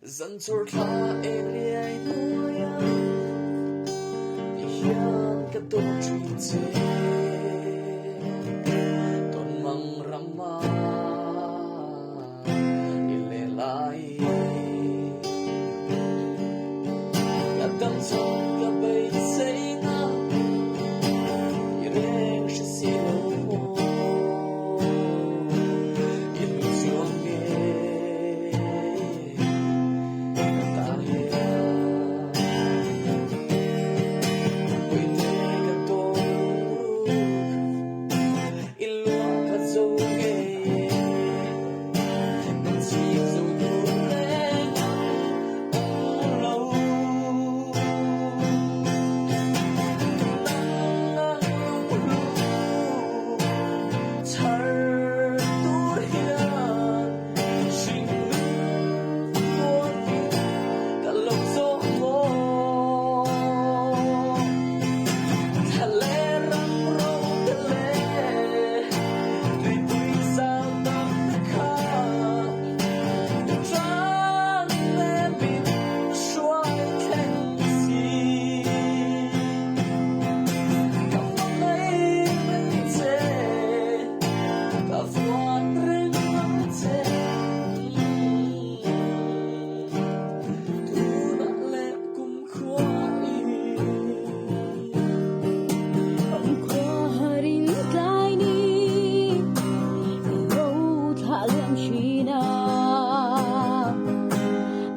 Zan chhur thla eng riai hnuai a, ti hian ka tawn thin che. Tawn mang ram a i le lai. Ka dam chhan ka beisei na, i reng hre si lo maw, i hmu chuang nge.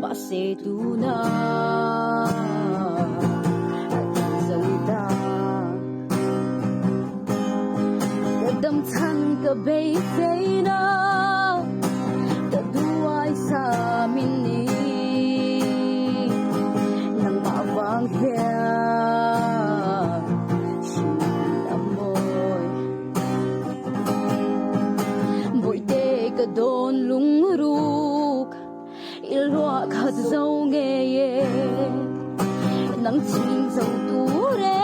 Mahse tuna a ti zo ta. Ka dam chhan ka beisei na, ka duai sa min ni. Nangmah vang hian hrin a mawi. Bawihte ka dawn lungruk. I luah khat zo ngei e, nang ching zo tur e.